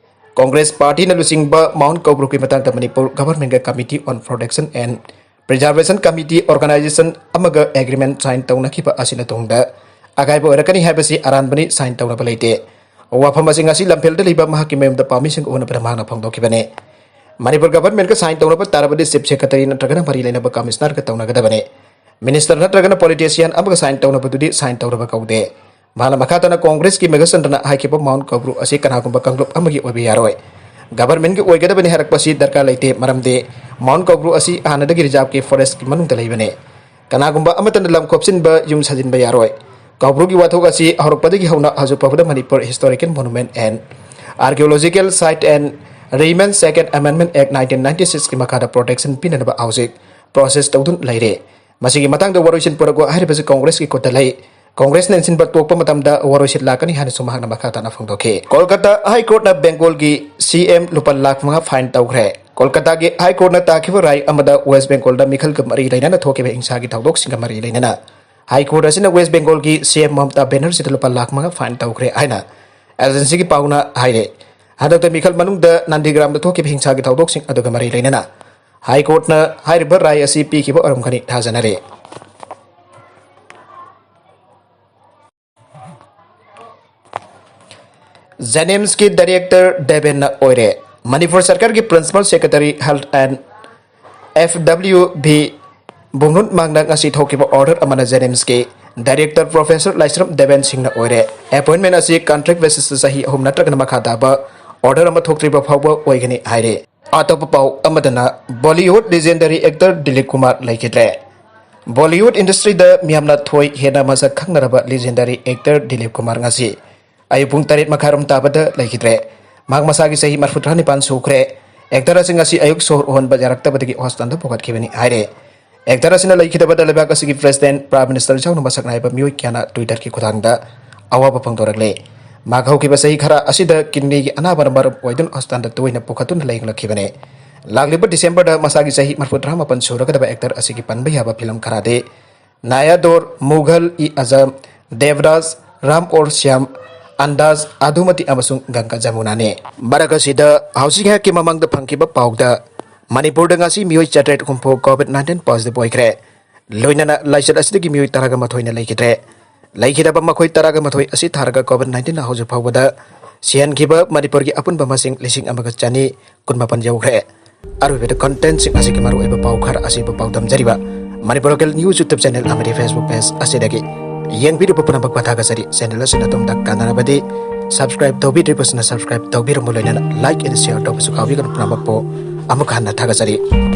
ꯀꯣꯡꯒ꯭ꯔꯦꯁ ꯄꯥꯔꯇꯤꯅ ꯂꯨꯆꯤꯡꯕ ꯃꯥꯎꯟ ꯀꯧꯕ꯭ꯔꯨꯒꯤ ꯃꯇꯥꯡꯗ Manipur ꯒꯚꯔꯟꯃꯦꯟꯠꯀ Committee on Protection and Preservation Committee organization ꯑꯃꯒ agreement sign ꯇꯧꯅꯈꯤꯕ ꯑꯁꯤꯅ ꯇꯨꯡꯗ ꯑꯀꯥꯏꯕ ꯑꯣꯏꯔꯛꯀꯅꯤ ꯍꯥꯏꯕꯁꯤ ꯑꯔꯥꯟꯕꯅꯤ, sign ꯇꯧꯅꯕ ꯂꯩꯇꯦ꯫ ꯋꯥꯐꯝ ꯑꯁꯤ ꯉꯁꯤ ꯂꯝꯐꯦꯜꯗ ꯂꯩꯕ ꯃꯍꯥꯛꯀꯤ ꯃꯌꯨꯝꯗ ꯄꯥꯎꯃꯤꯁꯤꯡꯒ ꯎꯅꯕꯗ ꯃꯍꯥꯛꯅ ꯐꯣꯡꯗꯣꯛꯈꯤꯕꯅꯤ꯫ ꯃꯅꯤꯄꯨꯔ governmentꯀ sign ꯇꯧꯅꯕ ꯇꯥꯔꯕꯗꯤ chief secretary ꯅꯠꯇ꯭ꯔꯒꯅ ꯃꯔꯤ ꯂꯩꯅꯕ commissionerꯒ ꯇꯧꯅꯒꯗꯕꯅꯤ꯫ Minister ꯅꯠꯇ꯭ꯔꯒꯅ politician ꯑꯃꯒ sign ꯇꯧꯅꯕꯗꯨꯗꯤ sign ꯇꯧꯅꯕ ꯀꯧꯗꯦ꯫ ꯃꯍꯥꯛꯅ ꯃꯈꯥ ꯇꯥꯅ Congressꯀꯤ ꯃꯦꯘꯆꯟꯗ꯭ꯔꯅ ꯍꯥꯏꯈꯤꯕ Mount Kaubru ꯑꯁꯤ ꯀꯅꯥꯒꯨꯝꯕ ꯀꯥꯡꯂꯨꯞ ꯑꯃꯒꯤ ꯑꯣꯏꯕ ꯌꯥꯔꯣꯏ꯫ Governmentꯀꯤ ꯑꯣꯏꯒꯗꯕꯅꯤ ꯍꯥꯏꯔꯛꯄꯁꯤ ꯗꯔꯀꯥꯔ ꯂꯩꯇꯦ, ꯃꯔꯝꯗꯤ Mount Kaubru ꯑꯁꯤ ꯍꯥꯟꯅꯗꯒꯤ reserveꯀꯤ forestꯀꯤ ꯃꯅꯨꯡꯗ ꯂꯩꯕꯅꯤ꯫ ꯀꯅꯥꯒꯨꯝꯕ ꯑꯃꯠꯇꯅ ꯂꯝ ꯈꯣꯞꯆꯤꯟꯕ, ꯌꯨꯝ ꯁꯥꯖꯤꯟꯕ ꯌꯥꯔꯣꯏ꯫ ꯀꯥꯎꯕ꯭ꯔꯨꯒꯤ ꯋꯥꯊꯣꯛ ꯑꯁꯤ ꯍꯧꯔꯛꯄꯗꯒꯤ ꯍꯧꯅ ꯍꯧꯖꯤꯛ ꯐꯥꯎꯕꯗ Manipur Historical Monument and Archaeological Site and Remains Second Amendment Act nineteen ninety sixꯀꯤ ꯃꯈꯥꯗ protection ꯄꯤꯅꯅꯕ ꯍꯧꯖꯤꯛ process ꯇꯧꯗꯨꯅ ꯂꯩꯔꯦ꯫ ꯃꯁꯤꯒꯤ ꯃꯇꯥꯡꯗ ꯋꯥꯔꯣꯏꯁꯤꯟ ꯄꯨꯔꯛꯄ ꯍꯥꯏꯔꯤꯕꯁꯤ Congressꯀꯤ ꯈꯨꯠꯇ ꯂꯩ꯫ Congressꯅ ꯏꯟꯁꯤꯟꯕ ꯇꯣꯛꯄ ꯃꯇꯝꯗ ꯋꯥꯔꯣꯏꯁꯤꯟ ꯂꯥꯛꯀꯅꯤ ꯍꯥꯏꯅꯁꯨ ꯃꯍꯥꯛꯅ ꯃꯈꯥ ꯇꯥꯅ ꯐꯣꯡꯗꯣꯛꯈꯤ꯫ ꯀꯣꯜꯀꯇꯥ High Courtꯅ Bengalꯒꯤ C M ꯂꯨꯄꯥ ꯂꯥꯈ ꯃꯉꯥ fine ꯇꯧꯈ꯭ꯔꯦ꯫ ꯀꯣꯜꯀꯇꯥꯒꯤ High Courtꯅ ꯇꯥꯈꯤꯕ ꯔꯥꯏ ꯑꯃꯗ West Bengalꯗ ꯃꯤꯈꯜꯒ ꯃꯔꯤ ꯂꯩꯅꯅ ꯊꯣꯛꯈꯤꯕ ꯍꯤꯡꯁꯥꯒꯤ ꯊꯧꯗꯣꯛꯁꯤꯡꯒ ꯃꯔꯤ ꯂꯩꯅꯅ High Court ꯑꯁꯤꯅ West Bengalꯒꯤ C M ꯃꯃꯇꯥ ꯕꯦꯅꯔꯖꯤꯗ ꯂꯨꯄꯥ ꯂꯥꯈ ꯃꯉꯥ fine ꯇꯧꯈ꯭ꯔꯦ ꯍꯥꯏꯅ agencyꯒꯤ ꯄꯥꯎꯅ ꯍꯥꯏꯔꯦ꯫ ꯍꯟꯗꯛꯇ ꯃꯤꯈꯜ ꯃꯅꯨꯡꯗ ꯅꯟꯗꯤꯒ꯭ꯔꯥꯝꯗ ꯊꯣꯛꯈꯤꯕ ꯍꯤꯡꯁꯥꯒꯤ ꯊꯧꯗꯣꯛꯁꯤꯡ ꯑꯗꯨꯒ ꯃꯔꯤ ꯂꯩꯅꯅ High Courtꯅ ꯍꯥꯏꯔꯤꯕ ꯔꯥꯏ ꯑꯁꯤ ꯄꯤꯈꯤꯕ ꯑꯣꯏꯔꯝꯒꯅꯤ ꯊꯥꯖꯅꯔꯤ꯫ JNIMSꯀꯤ director ꯗꯦꯕꯦꯟꯅ ꯑꯣꯏꯔꯦ꯫ ꯃꯅꯤꯄꯨꯔ ꯁꯔꯀꯥꯔꯒꯤ Principal Secretary Health and F W B ꯕꯨꯡꯅꯨꯠ ꯃꯥꯡꯅ ꯉꯁꯤ ꯊꯣꯛꯈꯤꯕ order ꯑꯃꯅ JNIMSꯀꯤ director Professor ꯂꯥꯏꯁ꯭ꯔꯝ ꯗꯦꯕꯦꯟ ꯁꯤꯡꯅ ꯑꯣꯏꯔꯦ꯫ Appointment ꯑꯁꯤ contract basisꯇ ꯆꯍꯤ ꯑꯍꯨꯝ ꯅꯠꯇ꯭ꯔꯒꯅ ꯃꯈꯥ ꯇꯥꯕ order ꯑꯃ ꯊꯣꯛꯇ꯭ꯔꯤꯕ ꯐꯥꯎꯕ ꯑꯣꯏꯒꯅꯤ ꯍꯥꯏꯔꯦ꯫ ꯑꯇꯣꯞꯄ ꯄꯥꯎ ꯑꯃꯗꯅ Bollywood legendary actor Dilip Kumar ꯂꯩꯈꯤꯗ꯭ꯔꯦ꯫ Bollywood industryꯗ ꯃꯤꯌꯥꯝꯅ ꯊꯣꯏ ꯍꯦꯟꯅ ꯃꯁꯛ ꯈꯪꯅꯔꯕ legendary actor ꯗꯤꯂꯤꯞ ꯀꯨꯃꯥꯔ ꯉꯁꯤ ꯑꯌꯨꯛ ꯄꯨꯡ ꯇꯔꯦꯠ ꯃꯈꯥꯏꯔꯣꯝ ꯇꯥꯕꯗ ꯂꯩꯈꯤꯗ꯭ꯔꯦ꯫ ꯃꯍꯥꯛ ꯃꯁꯥꯒꯤ ꯆꯍꯤ ꯃꯔꯤꯐꯨꯇꯔꯥ ꯅꯤꯄꯥꯟ ꯁꯨꯈ꯭ꯔꯦ꯫ Actor ꯑꯁꯤ ꯉꯁꯤ ꯑꯌꯨꯛ ꯁꯣꯔ ꯍꯣꯟꯕ ꯌꯥꯔꯛꯇꯕꯗꯒꯤ hospitalꯗ ꯄꯨꯈꯠꯈꯤꯕꯅꯤ ꯍꯥꯏꯔꯦ꯫ Actor ꯑꯁꯤꯅ ꯂꯩꯈꯤꯗꯕꯗ ꯂꯩꯕꯥꯛ ꯑꯁꯤꯒꯤ President, Prime Minister ꯌꯥꯎꯅ ꯃꯁꯛ ꯅꯥꯏꯕ ꯃꯤꯑꯣꯏ ꯀꯌꯥꯅ Twitterꯒꯤ ꯈꯨꯠꯊꯥꯡꯗ ꯑꯋꯥꯕ ꯐꯣꯡꯗꯣꯔꯛꯂꯦ꯫ ꯃꯍꯥꯛ ꯍꯧꯈꯤꯕ ꯆꯍꯤ ꯈꯔ ꯑꯁꯤꯗ kidneyꯒꯤ ꯑꯅꯥꯕꯅ ꯃꯔꯝ ꯑꯣꯏꯗꯨꯅ hospitalꯗ ꯇꯣꯏꯅ ꯄꯨꯈꯠꯇꯨꯅ ꯂꯥꯌꯦꯡꯂꯛꯈꯤꯕꯅꯤ꯫ ꯂꯥꯛꯂꯤꯕ Decemberꯗ ꯃꯁꯥꯒꯤ ꯆꯍꯤ ꯃꯔꯤꯐꯨꯇꯔꯥ ꯃꯥꯄꯟ ꯁꯨꯔꯒꯗꯕ actor ꯑꯁꯤꯒꯤ ꯄꯟꯕ ꯌꯥꯕ film ꯈꯔꯗꯤ ꯅꯥꯌꯥꯗꯣꯔ, ꯃꯨꯘꯜ-ꯏ-ꯑꯖꯝ, ꯗꯦꯕꯔꯥꯖ, ꯔꯥꯝ ꯑꯣꯔ ꯁ꯭ꯌꯥꯝ, ꯑꯟꯗꯥꯖ, ꯑꯗꯨꯃꯇꯤ ꯑꯃꯁꯨꯡ ꯒꯪꯒꯥ ꯖꯃꯨꯅꯥꯅꯤ꯫ ꯃꯔꯛ ꯑꯁꯤꯗ ꯍꯧꯖꯤꯛ ꯉꯥꯏꯍꯥꯛꯀꯤ ꯃꯃꯥꯡꯗ ꯐꯪꯈꯤꯕ ꯄꯥꯎꯗ ꯃꯅꯤꯄꯨꯔꯗ ꯉꯁꯤ ꯃꯤꯑꯣꯏ ꯆꯥꯇ꯭ꯔꯦꯠ ꯍꯨꯝꯐꯨ COVID nineteen positive ꯑꯣꯏꯈ꯭ꯔꯦ꯫ ꯂꯣꯏꯅꯅ ꯂꯥꯏꯆꯠ ꯑꯁꯤꯗꯒꯤ ꯃꯤꯑꯣꯏ ꯇꯔꯥꯒ ꯃꯥꯊꯣꯏꯅ ꯂꯩꯈꯤꯗ꯭ꯔꯦ꯫ ꯂꯩꯈꯤꯗꯕ ꯃꯈꯣꯏ ꯇꯔꯥꯒ ꯃꯥꯊꯣꯏ ꯑꯁꯤ ꯊꯥꯔꯒ COVID nineteen ꯍꯧꯖꯤꯛ ꯐꯥꯎꯕꯗ ꯁꯤꯍꯟꯈꯤꯕ ꯃꯅꯤꯄꯨꯔꯒꯤ ꯑꯄꯨꯟꯕ ꯃꯁꯤꯡ ꯂꯤꯁꯤꯡ ꯑꯃꯒ ꯆꯅꯤ ꯀꯨꯟꯃꯥꯄꯟ ꯌꯧꯈ꯭ꯔꯦ꯫ ꯑꯔꯣꯏꯕꯗ contentꯁꯤꯡ ꯑꯁꯤꯒꯤ ꯃꯔꯨꯑꯣꯏꯕ ꯄꯥꯎ ꯈꯔ ꯑꯁꯤꯕꯨ ꯄꯥꯎꯗꯝꯖꯔꯤꯕ Manipur Local News YouTube channel ꯑꯃꯗꯤ Facebook page ꯑꯁꯤꯗꯒꯤ ꯌꯦꯡꯕꯤꯔꯤꯕ ꯄꯨꯝꯅꯃꯛꯄꯨ ꯊꯥꯒꯠꯆꯔꯤ꯫ Channel ꯑꯁꯤꯅ ꯑꯗꯣꯝꯗ ꯀꯥꯟꯅꯔꯕꯗꯤ subscribe ꯇꯧꯕꯤꯗ꯭ꯔꯤꯕꯁꯤꯅ subscribe ꯇꯧꯕꯤꯔꯝꯃꯨ, ꯂꯣꯏꯅꯅ like and share ꯇꯧꯕꯁꯨ ꯀꯥꯎꯕꯤꯒꯅꯨ꯫ ꯄꯨꯝꯅꯃꯛꯄꯨ ꯑꯃꯨꯛ ꯍꯟꯅ ꯊꯥꯒꯠꯆꯔꯤ꯫